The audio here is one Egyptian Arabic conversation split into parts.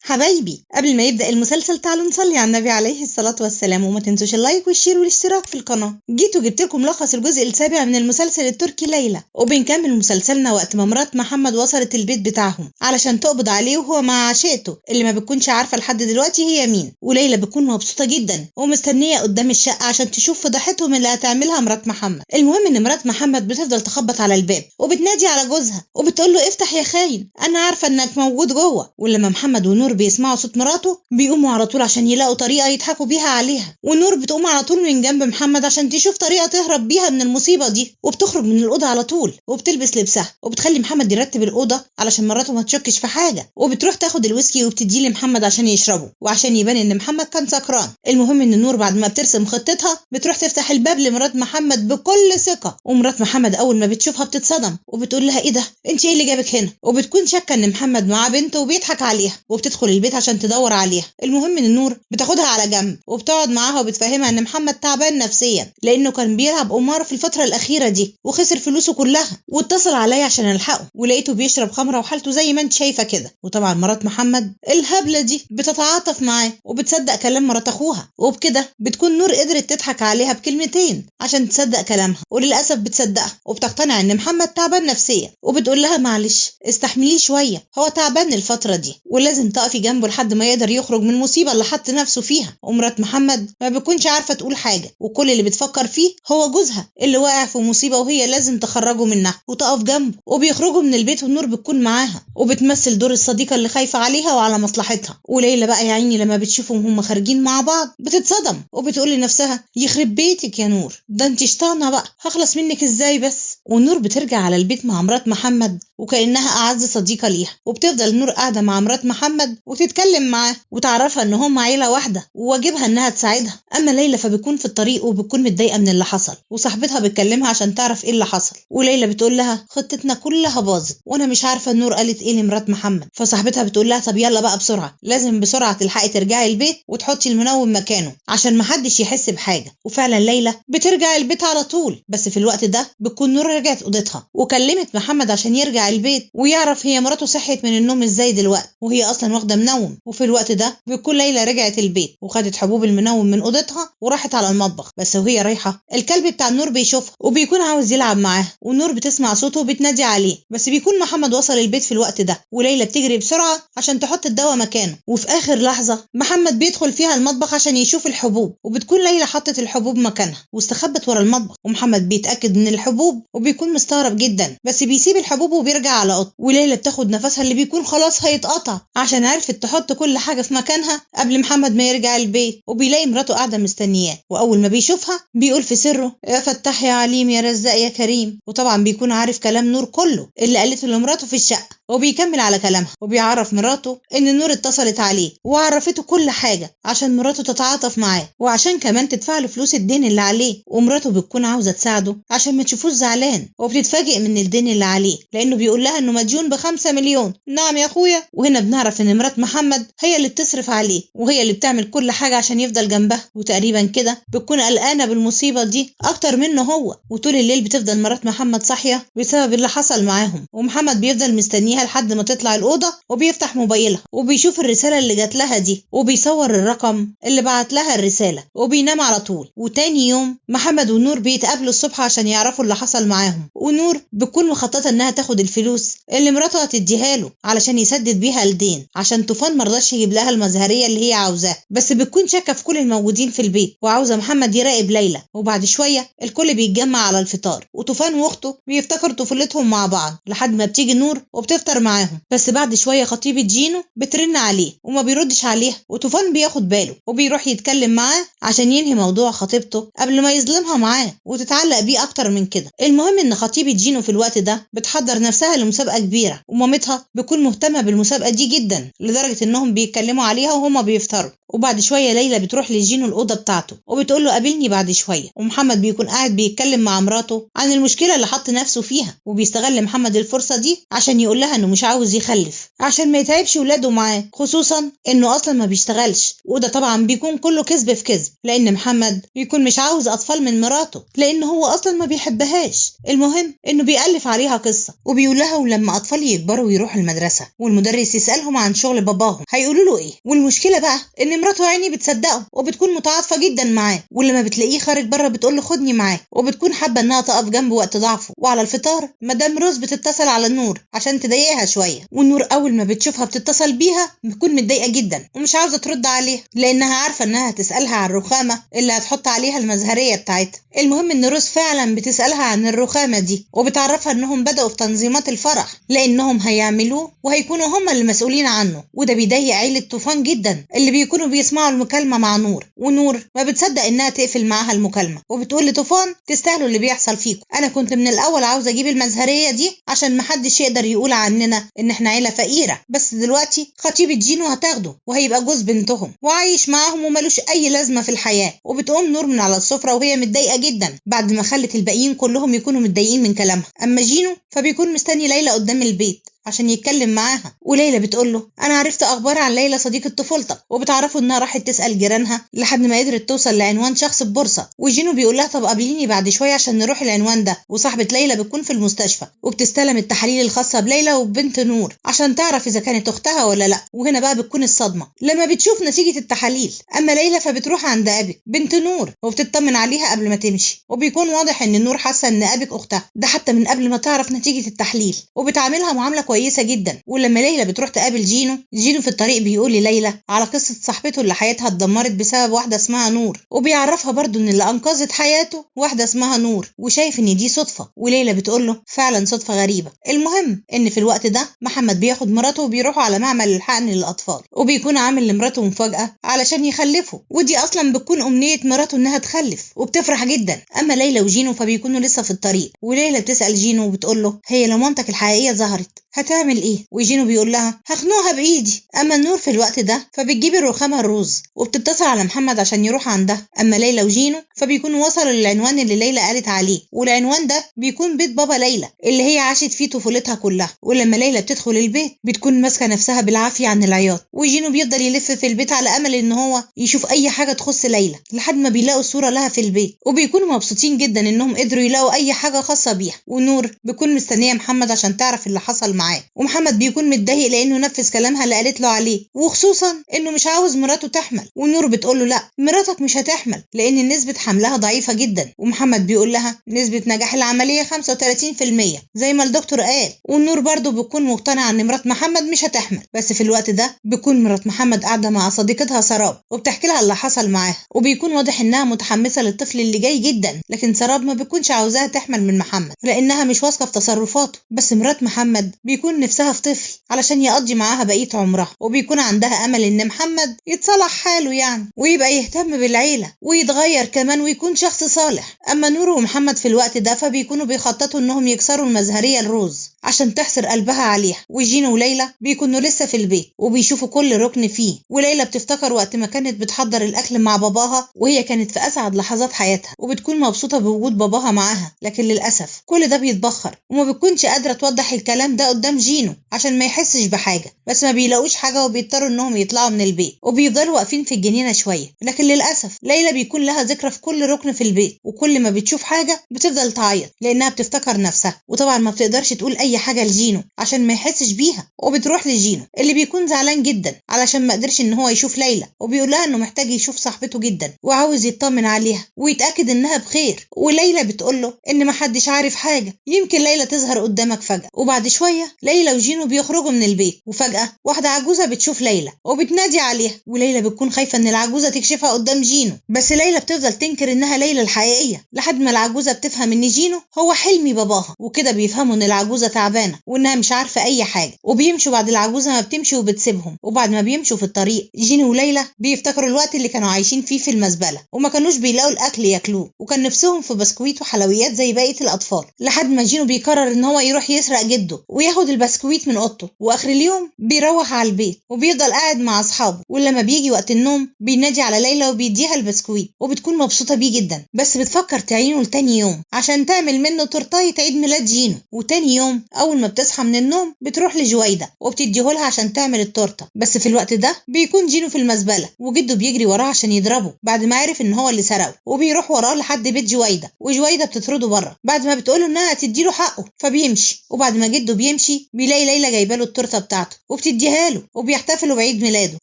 حبايبي، قبل ما يبدأ المسلسل تعالوا نصلي على النبي عليه الصلاة والسلام، وما تنسوش ال like وال share والاشتراك في القناة. جيت وجبت لكم ملخص الجزء السابع من المسلسل التركي ليلى، وبنكمل مسلسلنا وقت ما مرات محمد وصلت البيت بتاعهم علشان تقبض عليه وهو مع عشيقته اللي ما بتكونش عارفة لحد دلوقتي هي مين. وليلى بتكون مبسوطة جدا ومستنية قدام الشقة عشان تشوف فضيحتهم اللي هتعملها مرات محمد. المهم ان مرات محمد بتفضل تخبط على الباب وبتنادي على جوزها وبتقول له افتح يا خاين، انا عارفة انك موجود جوه. ولما محمد ونور بيسمعوا صوت مراته بيقوموا على طول عشان يلاقوا طريقة يضحكوا بيها عليها، ونور بتقوم على طول من جنب محمد عشان تشوف طريقة تهرب بيها من المصيبة دي، وبتخرج من الأوضة على طول وبتلبس لبسها وبتخلي محمد يرتب الأوضة علشان مراته ما تشكش في حاجة، وبتروح تاخد الويسكي وبتديه لمحمد عشان يشربه وعشان يبان ان محمد كان سكران. المهم ان نور بعد ما بترسم خطتها بتروح تفتح الباب لمرات محمد بكل ثقة، ومرات محمد اول ما بتشوفها بتتصدم وبتقول لها ايه ده، انت ايه اللي جابك هنا؟ وبتكون شاكه ان محمد معاه بنته وبيضحك عليها، وبتدخل البيت عشان تدور عليها. المهم ان نور بتاخدها على جنب وبتقعد معاها وبتفهمها ان محمد تعبان نفسيا لانه كان بيلعب قمار في الفترة الاخيرة دي وخسر فلوسه كلها، واتصل عليا عشان الحقه ولقيته بيشرب خمره وحالته زي ما انت شايفه كده. وطبعا مرات محمد الهبلة دي بتتعاطف معاه وبتصدق كلام مرات اخوها، وبكده بتكون نور قدرت تضحك عليها بكلمتين عشان تصدق كلامها، وللاسف بتصدقها وبتقتنع ان محمد تعبان نفسيا، وبتقول لها معلش استحمليه شوية هو تعبان الفترة دي ولازم تقفي جنبه لحد ما يقدر يخرج من المصيبة اللي حط نفسه فيها. ومرات محمد ما بتكونش عارفه تقول حاجة، وكل اللي بتفكر فيه هو جوزها اللي واقع في مصيبة وهي لازم تخرجه منها وتقف جنبه. وبيخرجوا من البيت والنور بتكون معاها وبتمثل دور الصديقة اللي خايفة عليها وعلى مصلحتها. وليلى بقى يا عيني لما بتشوفهم هم خارجين مع بعض بتتصدم وبتقول لنفسها يخرب بيتك يا نور، ده انت شطانه بقى، هخلص منك ازاي بس. ونور بترجع على البيت مع مرات محمد وكأنها أعز صديقة ليها، وبتفضل نور قاعدة مع مرات محمد وتتكلم معاه وتعرفها ان هم عيلة واحدة وواجبها انها تساعدها. اما ليلى فبتكون في الطريق وبتكون متضايقة من اللي حصل، وصاحبتها بتكلمها عشان تعرف ايه اللي حصل، وليلى بتقول لها خطتنا كلها باظت وانا مش عارفة نور قالت ايه لمرات محمد. فصاحبتها بتقول لها طب يلا بقى بسرعة، لازم بسرعة تلحقي ترجعي البيت وتحطي المنوم مكانه عشان محدش يحس بحاجة. وفعلا ليلى بترجع البيت على طول، بس في الوقت ده بتكون نور رجعت اوضتها وكلمت محمد عشان يرجع البيت ويعرف هي مراته صحيت من النوم ازاي دلوقتي وهي اصلا واخده منوم. وفي الوقت ده بتكون ليلى رجعت البيت وخدت حبوب المنوم من اوضتها وراحت على المطبخ، بس وهي رايحة الكلب بتاع النور بيشوفها وبيكون عاوز يلعب معاها، ونور بتسمع صوته وبتنادي عليه، بس بيكون محمد وصل البيت في الوقت ده، وليلى بتجري بسرعة عشان تحط الدواء مكانه. وفي اخر لحظة محمد بيدخل فيها المطبخ عشان يشوف الحبوب، وبتكون ليلى حطت الحبوب مكانها واستخبت ورا المطبخ، ومحمد بيتاكد من الحبوب وبيكون مستغرب جدا، بس بيسيب الحبوب وبيرجع على اوضته. وليلى بتاخد نفسها اللي بيكون خلاص هيتقطع عشان عرفت تحط كل حاجة في مكانها قبل محمد ما يرجع البيت، وبيلاقي مراته قاعدة مستنياه، واول ما بيشوفها بيقول في سره يا فتاح يا عليم يا رزاق يا كريم. وطبعا بيكون عارف كلام نور كله اللي قالته لمراته في الشقة، وبيكمل على كلامها وبيعرف مراته ان نور اتصلت عليه وعرفته كل حاجة عشان مراته تتعاطف معاه وعشان كمان تدفع له فلوس الدين اللي عليه. ومراته بتكون عاوزه تساعده عشان ما تشوفوش زعلان، وبتتفاجئ من الدين اللي عليه لانه بيقول لها انه مديون ب5 مليون. نعم يا اخويا. وهنا بنعرف ان مرات محمد هي اللي بتصرف عليه وهي اللي بتعمل كل حاجة عشان يفضل جنبها، وتقريبا كده بتكون قلقانة بالمصيبه دي اكتر منه هو. وطول الليل بتفضل مرات محمد صاحية بسبب اللي حصل معاهم، ومحمد بيفضل مستنيها لحد ما تطلع الأوضة وبيفتح موبايلها وبيشوف الرسالة اللي جات لها دي وبيصور الرقم اللي بعت لها الرسالة وبينام على طول. وتاني يوم محمد ونور بيتقابلوا الصبح عشان يعرفوا اللي حصل معاهم، ونور بتكون مخططة انها تاخد الفلوس اللي مراته هتديها له علشان يسدد بيها الدين عشان طوفان مرضاش يجيب لها المزهرية اللي هي عاوزاها، بس بتكون شاكة في كل الموجودين في البيت وعاوزة محمد يراقب ليلى. وبعد شوية الكل بيتجمع على الفطار، وطوفان واخته بيفتكروا طفولتهم مع بعض لحد ما بتيجي نور وبتفطر معاهم. بس بعد شوية خطيبه جينو بترن عليه وما بيردش عليها، وطوفان بياخد باله وبيروح يتكلم معاه عشان ينهي موضوع خطيبته قبل ما يظلمها معاه وتتعلق بيه اكتر من كده. المهم ان خطيبه جينو في الوقت ده بتحضر نفسها لمسابقه كبيرة، ومامتها بتكون مهتمة بالمسابقه دي جدا لدرجة انهم بيتكلموا عليها وهما بيفطروا. وبعد شوية ليلى بتروح لجينو الاوضة بتاعته وبتقول له قابلني بعد شوية. ومحمد بيكون قاعد بيتكلم مع مراته عن المشكلة اللي حط نفسه فيها، وبيستغل محمد الفرصة دي عشان يقول لها انه مش عاوز يخلف عشان ما يتعبش ولاده معاه، خصوصا انه اصلا ما بيشتغلش. وده طبعا بيكون كله كذب في كذب، لان محمد بيكون مش عاوز اطفال من مراته لان هو اصلا ما بيحبهاش. المهم انه بيألف عليها قصة وبيقول لها ولما اطفالي يكبروا ويروحوا المدرسة والمدرس يسالهم عن شغل باباهم هيقولوا له ايه. والمشكلة بقى ان مراته عيني بتصدقه وبتكون متعاطفه جدا معاه، ولما بتلاقيه خارج بره بتقول له خدني معاك، وبتكون حابة انها تقف جنبه وقت ضعفه. وعلى الفطار مدام روز بتتصل على نور عشان تضايقها شوية، ونور اول ما بتشوفها بتتصل بيها بتكون متضايقة جدا ومش عاوزه ترد عليها لانها عارفه انها هتسالها عن الرخامه اللي هتحط عليها المزهريه بتاعتها. المهم ان روز فعلا بتسالها عن الرخامه دي وبتعرفها انهم بداوا في تنظيمات الفرح لانهم هيعملوه وهيكونوا هم اللي مسؤولين عنه. وده بيضايق عيله طوفان جدا اللي بيكونوا بيسمعوا المكالمة مع نور، ونور ما بتصدق انها تقفل معاها المكالمة وبتقول لطوفان تستاهلوا اللي بيحصل فيكم، انا كنت من الاول عاوزه اجيب المزهريه دي عشان محدش يقدر يقول عننا ان احنا عيله فقيرة، بس دلوقتي خطيبه جينو هتاخده وهيبقى جوز بنتهم وعايش معاهم وملوش اي لازمه في الحياة. وبتقوم نور من على السفرة وهي متضايقة جدا بعد ما خلت الباقيين كلهم يكونوا متضايقين من كلامها. اما جينو فبيكون مستني ليلى قدام البيت عشان يتكلم معاها، وليلى بتقول له انا عرفت اخبار عن ليلى صديقه طفولتك، وبتعرفوا انها راحت تسال جيرانها لحد ما قدرت توصل لعنوان شخص ببورصه. وجينو بيقول لها طب قابليني بعد شوية عشان نروح العنوان ده. وصاحبه ليلى بتكون في المستشفى وبتستلم التحاليل الخاصة بليلى وبنت نور عشان تعرف اذا كانت اختها ولا لا. وهنا بقى بتكون الصدمة لما بتشوف نتيجة التحاليل. اما ليلى فبتروح عند ابك بنت نور وبتطمن عليها قبل ما تمشي، وبيكون واضح ان نور حاسه ان ابك اختها ده حتى من قبل ما تعرف نتيجة التحليل، وبتعاملها معاملة كويسة جدا. ولما ليلى بتروح تقابل جينو، جينو في الطريق بيقول لليلى على قصة صاحبته اللي حياتها اتدمرت بسبب واحدة اسمها نور، وبيعرفها برضو ان اللي انقذت حياته واحدة اسمها نور، وشايف ان دي صدفة. وليلى بتقول له فعلا صدفة غريبة. المهم ان في الوقت ده محمد بياخد مراته وبيروحوا على معمل الحقن للاطفال، وبيكون عامل لمراته مفاجاة علشان يخلفوا، ودي اصلا بتكون امنية مراته انها تخلف وبتفرح جدا. اما ليلى وجينو فبيكونوا لسه في الطريق، وليلى بتسال جينو وبتقول له هي لو مامتك الحقيقية ظهرت هتعمل ايه؟ وجينو بيقول لها هخنقها بايدي. اما نور في الوقت ده فبتجيب الرخامه الروز وبتتصل على محمد عشان يروح عندها. اما ليلى وجينو فبيكونوا وصلوا للعنوان اللي ليلى قالت عليه، والعنوان ده بيكون بيت بابا ليلى اللي هي عاشت فيه طفولتها كلها. ولما ليلى بتدخل البيت بتكون ماسكه نفسها بالعافية عن العياط، وجينو بيفضل يلف في البيت على امل ان هو يشوف اي حاجة تخص ليلى لحد ما بيلاقوا صوره لها في البيت، وبيكونوا مبسوطين جدا انهم قدروا يلاقوا اي حاجة خاصة بيها. ونور بيكون مستنيه محمد عشان تعرف اللي حصل معاه، ومحمد بيكون متضايق لانه نفذ كلامها اللي قالت له عليه، وخصوصا انه مش عاوز مراته تحمل. ونور بتقول له لا مراتك مش هتحمل لان نسبه حملها ضعيفة جدا، ومحمد بيقول لها نسبه نجاح العملية 35% زي ما الدكتور قال. ونور برضه بتكون مقتنعة ان مرات محمد مش هتحمل، بس في الوقت ده بيكون مرات محمد قاعدة مع صديقتها سراب وبتحكي لها اللي حصل معاها، وبيكون واضح انها متحمسة للطفل اللي جاي جدا، لكن سراب ما بتكونش عاوزاها تحمل من محمد لانها مش واثقة في تصرفاته. بس مرات محمد بيكون نفسها في طفل علشان يقضي معاها بقية عمرها، وبيكون عندها امل ان محمد يتصلح حاله يعني ويبقى يهتم بالعيلة ويتغير كمان ويكون شخص صالح. اما نور ومحمد في الوقت ده فبيكونوا بيخططوا انهم يكسروا المزهريه الروز عشان تحصر قلبها عليها. وجينو وليلى بيكونوا لسه في البيت وبيشوفوا كل ركن فيه، وليلى بتفتكر وقت ما كانت بتحضر الاكل مع باباها وهي كانت في اسعد لحظات حياتها، وبتكون مبسوطة بوجود باباها معاها، لكن للاسف كل ده بيتبخر وما بتكونش قادرة توضح الكلام ده قدام جينو عشان ما يحسش بحاجة. بس ما بيلاقوش حاجة وبيضطروا انهم يطلعوا من البيت، وبيفضلوا واقفين في الجنينة شوية، لكن للاسف ليلى بيكون لها ذكرى في كل ركن في البيت، وكل ما بتشوف حاجة بتفضل تعيط لانها بتفتكر نفسها، وطبعا ما بتقدرش تقول اي حاجة لجينو عشان ما يحسش بيها. وبتروح لجينو اللي بيكون زعلان جدا علشان ما قدرش ان هو يشوف ليلى، وبيقول لها انه محتاج يشوف صاحبته جدا وعاوز يطمن عليها ويتاكد انها بخير. وليلى بتقول له ان ما حدش عارف حاجة، يمكن ليلى تظهر قدامك فجاة. وبعد شوية ليلى وجينو بيخرجوا من البيت، وفجاة واحدة عجوزه بتشوف ليلى وبتنادي عليها، وليلى بتكون خايفة ان العجوزة تكشفها قدام جينو، بس ليلى بتفضل تنكر انها ليلى الحقيقية لحد ما العجوزة بتفهم ان جينو هو حلمي باباها، وكده بيفهموا ان العجوزة تعبانة وانها مش عارفه اي حاجة، وبيمشوا بعد العجوزة ما بتمشي وبتسيبهم. وبعد ما بيمشوا في الطريق جينو وليلى بيفتكروا الوقت اللي كانوا عايشين فيه في المزبله وما كانوش بيلاقوا الاكل ياكلوه، وكان نفسهم في بسكويت وحلويات زي بقية الاطفال، لحد ما جينو بيقرر ان هو يروح يسرق جده وياخد البسكويت من اوضته. واخر اليوم بيروح على البيت وبيفضل قاعد مع اصحابه، ولما بيجي وقت النوم بينادي على ليلى وبيديها البسكويت وبتكون مبسوطة بيه جدا، بس بتفكر تعينه لتاني يوم عشان تعمل منه تورتايه عيد ميلاد جينو. وتاني يوم اول ما بتصحى من النوم بتروح لجويده وبتديهولها عشان تعمل التورتة، بس في الوقت ده بيكون جينو في المزبله وجده بيجري وراه عشان يضربه بعد ما عرف ان هو اللي سرقه، وبيروح وراه لحد بيت جويده، وجويده بتطرده بره بعد ما بتقوله انها هتديله حقه فبيمشي. وبعد ما جده بيمشي بيلاقي ليلى جايبه له التورتة بتاعته وبتديها له، وبيحتفلوا بعيد ميلاده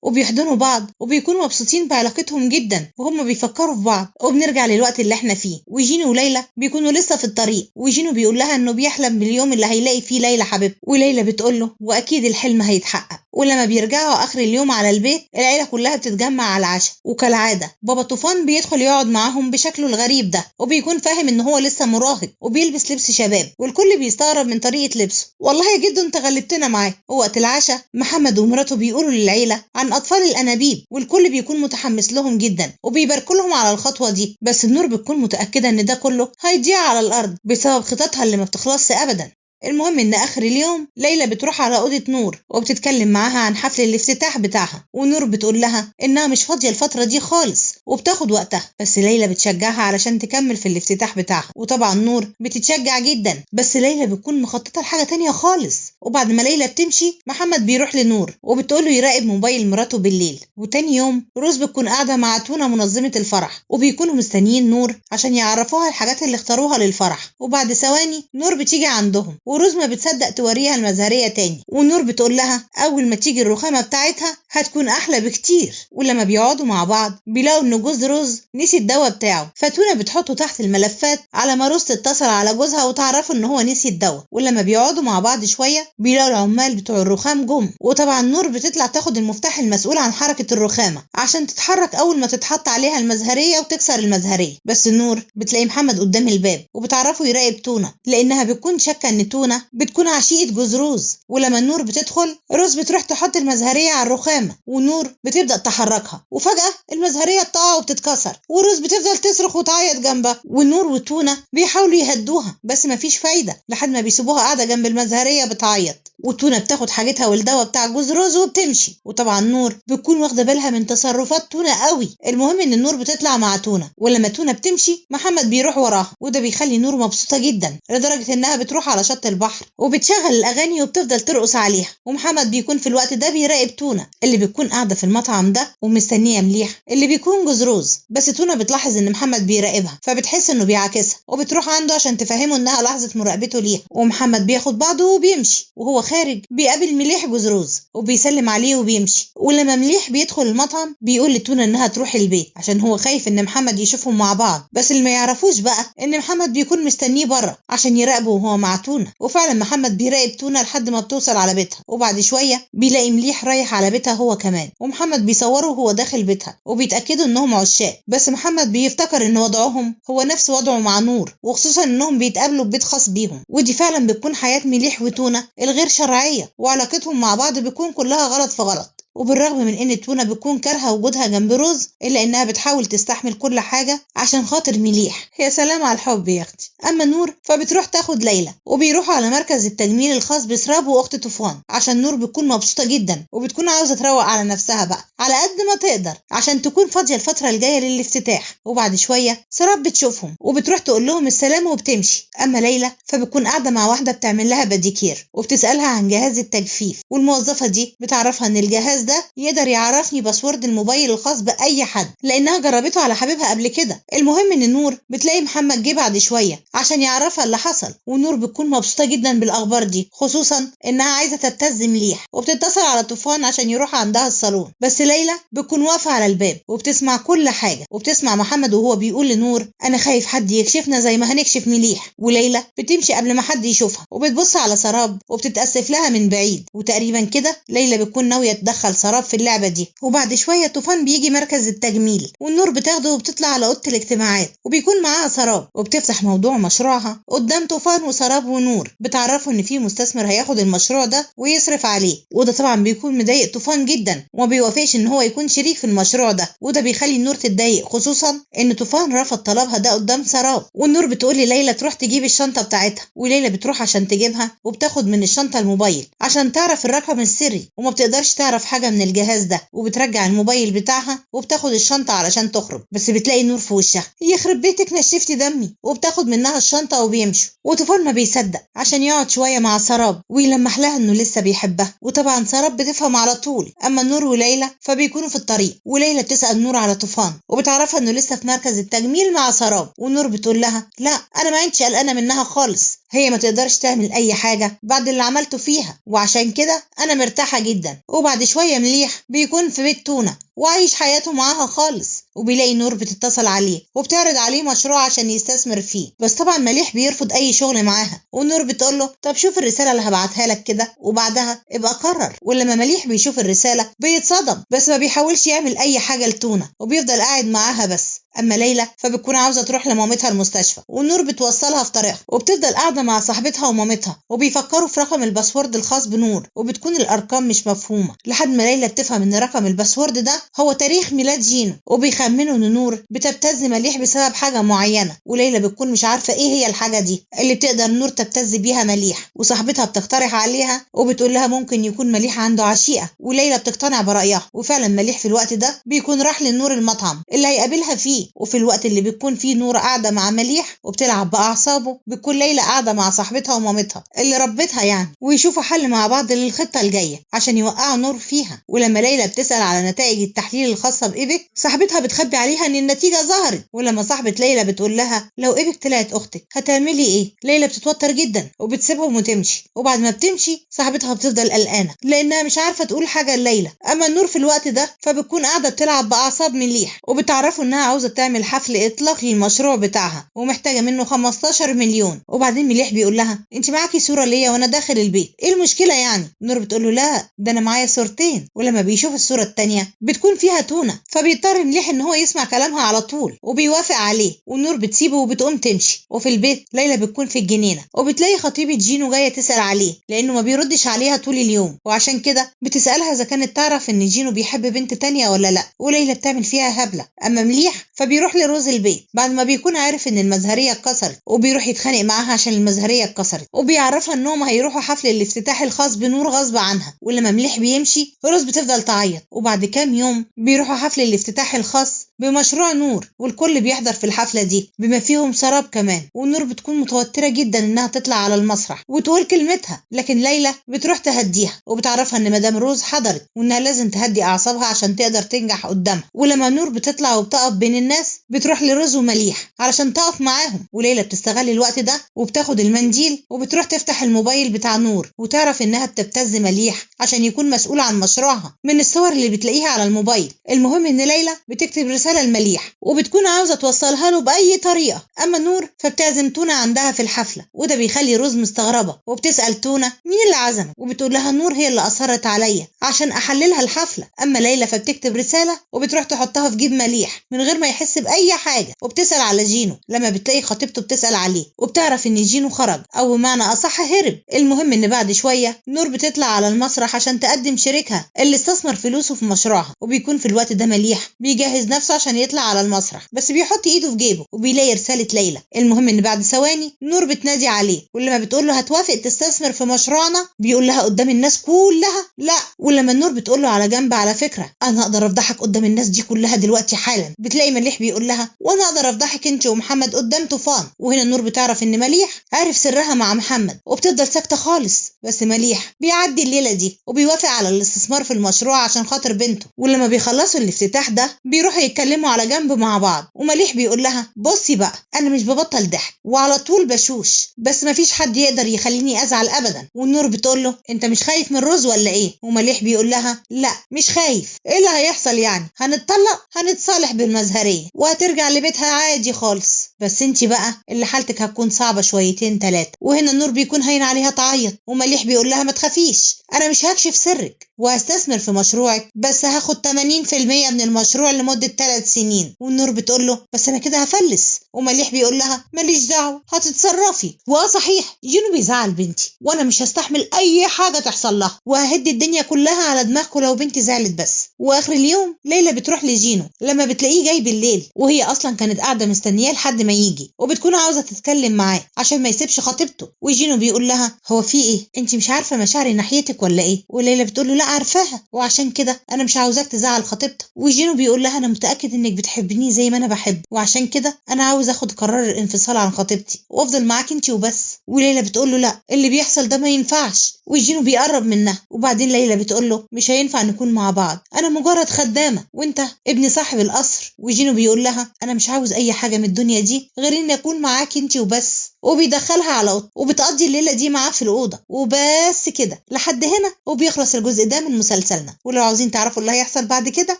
وبيحضنوا بعض وبيكونوا مبسوطين بعلاقتهم جدا وهم بيفكروا في بعض. وبنرجع للوقت اللي احنا فيه، وجينو وليلى بيكونوا لسه في الطريق، وجينو بيقول لها انه بيحلم باليوم اللي هيلاقي فيه ليلى حبيبته، وليلى بتقول له واكيد الحلم هيتحقق. ولما بيرجعوا اخر اليوم على البيت العيلة كلها بتتجمع على العشاء، وكالعادة بابا طوفان بيدخل يقعد معاهم بشكله الغريب ده، وبيكون فاهم ان هو لسه مراهق وبيلبس لبس شباب، والكل بيستغرب من طريقه لبسه. والله يا جدو انت غلبتنا معاك. ووقت العشاء محمد ومراته بيقولوا للعيلة عن اطفال الانابيب، والكل بيكون متحمس لهم جدا وبيباركوا لهم على الخطوة دي، بس النور بتكون متاكدة ان ده كله هيضيع على الارض بسبب خططها اللي ما بتخلصش ابدا. المهم ان اخر اليوم ليلى بتروح على اوضة نور وبتتكلم معاها عن حفل الافتتاح بتاعها، ونور بتقول لها انها مش فاضية الفترة دي خالص وبتاخد وقتها، بس ليلى بتشجعها علشان تكمل في الافتتاح بتاعها، وطبعا نور بتتشجع جدا، بس ليلى بتكون مخططه لحاجة تانية خالص. وبعد ما ليلى بتمشي محمد بيروح لنور وبتقول له يراقب موبايل مراته بالليل. وتاني يوم روز بتكون قاعدة مع تونه منظمة الفرح، وبيكونوا مستنيين نور عشان يعرفوها الحاجات اللي اختاروها للفرح. وبعد ثواني نور بتيجي عندهم وروز ما بتصدق توريها المزهريه تاني، ونور بتقول لها اول ما تيجي الرخامه بتاعتها هتكون احلى بكتير. ولما بيقعدوا مع بعض بيلاقوا ان جوز روز نسي الدواء بتاعه، فتونه بتحطه تحت الملفات على ما روز تتصل على جوزها وتعرفه ان هو نسي الدواء. ولما بيقعدوا مع بعض شوية بيلاقوا العمال بتوع الرخام جم، وطبعا نور بتطلع تاخد المفتاح المسؤول عن حركة الرخامه عشان تتحرك اول ما تتحط عليها المزهريه وتكسر المزهريه. بس نور بتلاقي محمد قدام الباب وبتعرفه يراقب تونه لانها بتكون شاكه ان تونه بتكون عشيقة جوز روز. ولما النور بتدخل روز بتروح تحط المزهرية على الرخامة ونور بتبدأ تحركها، وفجأة المزهرية بتقع وبتتكسر، وروز بتفضل تصرخ وتعيط جنبها، ونور وتونة بيحاولوا يهدوها بس مفيش فايدة لحد ما بيسيبوها قاعدة جنب المزهرية بتعيط. وتونة بتاخد حاجتها والدواء بتاع جوز روز وبتمشي، وطبعا نور بتكون واخدة بالها من تصرفات تونة قوي. المهم ان النور بتطلع مع تونة، ولما تونة بتمشي محمد بيروح وراها، وده بيخلي نور مبسوطة جدا لدرجة انها بتروح على شط البحر وبتشغل الاغاني وبتفضل ترقص عليها. ومحمد بيكون في الوقت ده بيراقب تونه اللي بتكون قاعدة في المطعم ده ومستنيه مليح اللي بيكون جوز روز، بس تونه بتلاحظ ان محمد بيراقبها فبتحس انه بيعاكسها وبتروح عنده عشان تفهمه انها لحظة مراقبته ليها. ومحمد بياخد بعضه وبيمشي، وهو خارج بيقابل مليح جوز روز وبيسلم عليه وبيمشي. ولما مليح بيدخل المطعم بيقول لتونه انها تروح البيت عشان هو خايف ان محمد يشوفهم مع بعض، بس اللي ما يعرفوش بقى ان محمد بيكون مستنيه بره عشان يراقبه وهو مع تونه. وفعلا محمد بيراقب تونه لحد ما بتوصل على بيتها، وبعد شوية بيلاقي مليح رايح على بيتها هو كمان، ومحمد بيصوره وهو داخل بيتها وبيتاكدوا انهم عشاق. بس محمد بيفتكر ان وضعهم هو نفس وضعه مع نور، وخصوصا انهم بيتقابلوا ببيت خاص بيهم، ودي فعلا بتكون حياة مليح وتونه الغير شرعية، وعلاقتهم مع بعض بتكون كلها غلط في غلط. وبالرغم من ان تونه بتكون كارهه وجودها جنب روز الا انها بتحاول تستحمل كل حاجة عشان خاطر مليح. يا سلام على الحب يا اختي. اما نور فبتروح تاخد ليلى وبيروحوا على مركز التجميل الخاص بسراب واخت طوفان، عشان نور بتكون مبسوطة جدا وبتكون عاوزه تروق على نفسها بقى على قد ما تقدر عشان تكون فاضية الفترة الجاية للافتتاح. وبعد شوية سراب بتشوفهم وبتروح تقول لهم السلام وبتمشي. اما ليلى فبتكون قاعدة مع واحدة بتعمل لها باديكير وبتسالها عن جهاز التجفيف، والموظفه دي بتعرفها ان الجهاز ده يقدر يعرفني password الموبايل الخاص باي حد لانها جربته على حبيبها قبل كده. المهم ان نور بتلاقي محمد جه بعد شوية عشان يعرفها اللي حصل، ونور بتكون مبسوطة جدا بالاخبار دي خصوصا انها عايزه تبتز مليح، وبتتصل على طوفان عشان يروح عندها الصالون. بس ليلى بتكون واقفة على الباب وبتسمع كل حاجة، وبتسمع محمد وهو بيقول لنور انا خايف حد يكشفنا زي ما هنكشف مليح. وليلى بتمشي قبل ما حد يشوفها وبتبص على سراب وبتتاسف لها من بعيد، وتقريبا كده ليلى بتكون ناوية تدخل لسراب في اللعبة دي. وبعد شوية طوفان بيجي مركز التجميل، والنور بتاخده وبتطلع على أوضة الاجتماعات، وبيكون معاها سراب، وبتفتح موضوع مشروعها قدام طوفان وسراب ونور، بتعرفوا إن في مستثمر هياخد المشروع ده ويصرف عليه، وده طبعا بيكون مضايق طوفان جدا وما بيوافقش إن هو يكون شريك في المشروع ده، وده بيخلي النور تتضايق، خصوصا إن طوفان رفض طلبها ده قدام سراب. والنور بتقول لليلى تروح تجيب الشنطة بتاعتها، وليلى بتروح عشان تجيبها، وبتاخد من الشنطة الموبايل عشان تعرف الرقم السري، وما بتقدرش تعرف حاجة من الجهاز ده، وبترجع الموبايل بتاعها وبتاخد الشنطة علشان تخرج، بس بتلاقي النور في وشها، يخرب بيتك نشفتي دمي، وبتاخد منها الشنطة وبيمشوا. وطوفان ما بيصدق عشان يقعد شوية مع سراب ويلمح لها انه لسه بيحبها، وطبعا سراب بتفهم على طول. اما نور وليلى فبيكونوا في الطريق، وليلى بتسأل نور على طوفان وبتعرفها انه لسه في مركز التجميل مع سراب، ونور بتقول لها لا انا ما عندش قلقانة منها خالص، هي ما تقدرش تعمل اي حاجة بعد اللي عملته فيها، وعشان كده انا مرتاحة جدا. وبعد شوية مليح بيكون في بيت تونة وعايش حياته معاها خالص، وبيلاقي نور بتتصل عليه وبتعرض عليه مشروع عشان يستثمر فيه، بس طبعا مليح بيرفض اي شغل معاها، ونور بتقول له طب شوف الرسالة اللي هبعتها لك كده وبعدها ابقى قرر. ولما مليح بيشوف الرسالة بيتصدم، بس ما بيحاولش يعمل اي حاجة لتونه وبيفضل قاعد معاها بس. اما ليلى فبتكون عاوزه تروح لمامتها المستشفى، ونور بتوصلها في طريقها، وبتفضل قاعدة مع صاحبتها ومامتها، وبيفكروا في رقم ال password الخاص بنور، وبتكون الارقام مش مفهومه، لحد ما ليلى بتفهم ان رقم ال password ده هو تاريخ ميلاد جينو، وبيخمنوا ان نور بتبتز مليح بسبب حاجة معينة، وليلى بتكون مش عارفه ايه هي الحاجة دي اللي بتقدر نور تبتز بيها مليح، وصاحبتها بتقترح عليها وبتقول لها ممكن يكون مليح عنده عشيقه، وليلى بتقتنع برايها. وفعلا مليح في الوقت ده بيكون راح لنور المطعم اللي هيقابلها فيه، وفي الوقت اللي بتكون فيه نور قاعدة مع مليح وبتلعب باعصابه، بتكون ليلى قاعدة مع صاحبتها ومامتها اللي ربتها يعني، ويشوفوا حل مع بعض للخطه الجاية عشان يوقعوا نور فيها. ولما ليلى بتسال على نتائج التحليل الخاصة بإيبك، صاحبتها بتخبي عليها ان النتيجة ظهرت. ولما صاحبه ليلى بتقول لها لو إيبك طلعت اختك هتعملي ايه، ليلى بتتوتر جدا وبتسيبهم وتمشي. وبعد ما بتمشي صاحبتها بتفضل قلقانة لانها مش عارفه تقول حاجة لليلى. اما النور في الوقت ده فبتكون قاعدة بتلعب باعصاب مليح، وبتعرفوا انها عاوزه تعمل حفل اطلاق للمشروع بتاعها ومحتاجة منه 15 مليون. وبعدين مليح بيقول لها انت معاكي صوره ليا وانا داخل البيت، ايه المشكلة يعني؟ نور بتقول له لا ده انا معايا صورتين. ولما بيشوف الصورة الثانية بتكون فيها تونه، فبيضطر مليح ان هو يسمع كلامها على طول وبيوافق عليه، والنور بتسيبه وبتقوم تمشي. وفي البيت ليلى بتكون في الجنينة وبتلاقي خطيبه جينو جاية تسال عليه لانه ما بيردش عليها طول اليوم، وعشان كده بتسالها اذا كانت تعرف ان جينو بيحب بنت تانية ولا لا، وليلى بتعمل فيها هبلة. اما مليح فبيروح لروز البيت بعد ما بيكون عارف ان المزهريه اتكسرت، وبيروح يتخانق معاها عشان المزهريه اتكسرت، وبيعرفها انهم هيروحوا حفل الافتتاح الخاص بنور غصب عنها. ولما مليح بيمشي روز بتفضل تعيط. وبعد كام يوم بيروحوا حفل الافتتاح الخاص بمشروع نور، والكل بيحضر في الحفلة دي بما فيهم سراب كمان. ونور بتكون متوترة جدا انها تطلع على المسرح وتقول كلمتها، لكن ليلى بتروح تهديها وبتعرفها ان مدام روز حضرت وانها لازم تهدي اعصابها عشان تقدر تنجح قدامها. ولما نور بتطلع وبتقف بين الناس بتروح لروز ومليح علشان تقف معاهم، وليلى بتستغل الوقت ده وبتاخد المنديل وبتروح تفتح الموبايل بتاع نور وتعرف انها بتبتز مليح عشان يكون مسؤول عن مشروعها من الصور اللي بتلاقيها على الموبايل. المهم ان ليلى بتكتب رسالة لمليح وبتكون عاوزه توصلها له باي طريقه. اما نور فبتعزم تونه عندها في الحفلة، وده بيخلي روز مستغربه وبتسال تونه مين اللي عزمك، وبتقول لها نور هي اللي اصرت عليا عشان احللها الحفلة. اما ليلى فبتكتب رسالة وبتروح تحطها في جيب مليح من غير ما يحس باي حاجة، وبتسال على جينو لما بتلاقي خطيبته بتسال عليه، وبتعرف ان جينو خرج او بمعنى اصح هرب. المهم ان بعد شوية نور بتطلع على المسرح عشان تقدم شريكها اللي استثمر فلوسه في مشروعها، وبيكون في الوقت ده مليح بيجهز نفسه عشان يطلع على المسرح، بس بيحط ايده في جيبه وبيلاقي رسالة ليلى. المهم ان بعد ثواني نور بتنادي عليه، ولما بتقول له هتوافق تستثمر في مشروعنا بيقول لها قدام الناس كلها لا. ولما النور بتقول له على جنب على فكرة انا اقدر افضحك قدام الناس دي كلها دلوقتي حالا، بتلاقي مليح بيقول لها وانا اقدر افضحك انت ومحمد قدام طوفان. وهنا النور بتعرف ان مليح عارف سرها مع محمد وبتفضل ساكته خالص، بس مليح بيعدي الليلة دي وبيوافق على الاستثمار في المشروع عشان خاطر بنته. ولما بيخلصوا الافتتاح ده بيروحوا يتكلموا على جنب مع بعض، ومليح بيقول لها بصي بقى انا مش ببطل ضحك وعلى طول بشوش، بس مفيش حد يقدر يخليني ازعل ابدا. والنور بتقول له انت مش خايف من روز ولا ايه؟ ومليح بيقول لها لا مش خايف، ايه اللي هيحصل يعني؟ هنتطلق هنتصالح بالمزهريه وهترجع لبيتها عادي خالص. بس انت بقى اللي حالتك هتكون صعبة شويتين 3. وهنا النور بيكون هين عليها تعيط، ومليح بيقول لها ما تخافيش انا مش هكشف سرك وهستثمر في مشروعك، بس هاخد 80% من المشروع لمدة 3 سنين. والنور بتقول له بس انا كده هفلس، ومليح بيقول لها ماليش دعوه هتتصرفي. واه صحيح جينو بيزعل بنتي وانا مش هستحمل اي حاجة تحصل لها، وههد الدنيا كلها على دماغكم لو بنتي زعلت بس. واخر اليوم ليلى بتروح لجينو لما بتلاقيه جاي بالليل، وهي اصلا كانت قاعدة مستنياه لحد ما يجي، وبتكون عاوزه تتكلم معاه عشان ما يسيبش خطيبته. وجينو بيقول لها هو في ايه، انت مش عارفه مشاعري ناحيتك ولا ايه؟ وليلى بتقول له لا عارفاها، وعشان كده انا مش عاوزاك تزعل خطيبتك. وجينو بيقول لها انا متاكد انك بتحبني زي ما انا بحب، وعشان كده انا عاوز اخد قرار الانفصال عن خطيبتي وافضل معاك انت وبس. وليلى بتقول له لا اللي بيحصل ده ما ينفعش. وجينو بيقرب منها، وبعدين ليلى بتقول له مش هينفع نكون مع بعض، انا مجرد خدامه وانت ابن صاحب القصر. وجينو بيقول لها انا مش عاوز اي حاجة من الدنيا دي غير اني اكون معاك انت وبس. وبيدخلها على اوضته وبتقضي الليلة دي معاه في الاوضة وبس كده لحد هنا، وبيخلص الجزء ده من مسلسلنا. ولو عاوزين تعرفوا اللي هيحصل بعد كده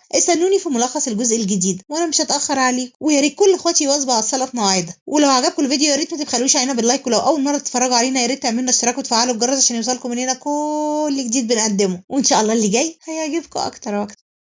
استنوني في ملخص الجزء الجديد، وانا مش هتاخر عليكم. ويا ريت كل اخواتي يواظبوا على الصلاة في مواعيدها. ولو عجبكم الفيديو يا ريت ما تبخلوش علينا بال like، ولو اول مرة تتفرجوا علينا يا ريت تعملوا اشتراك وتفعلوا الجرس عشان يوصلكم مننا كل جديد بنقدمه، وان شاء الله اللي جاي هيعجبكم اكتر واكتر.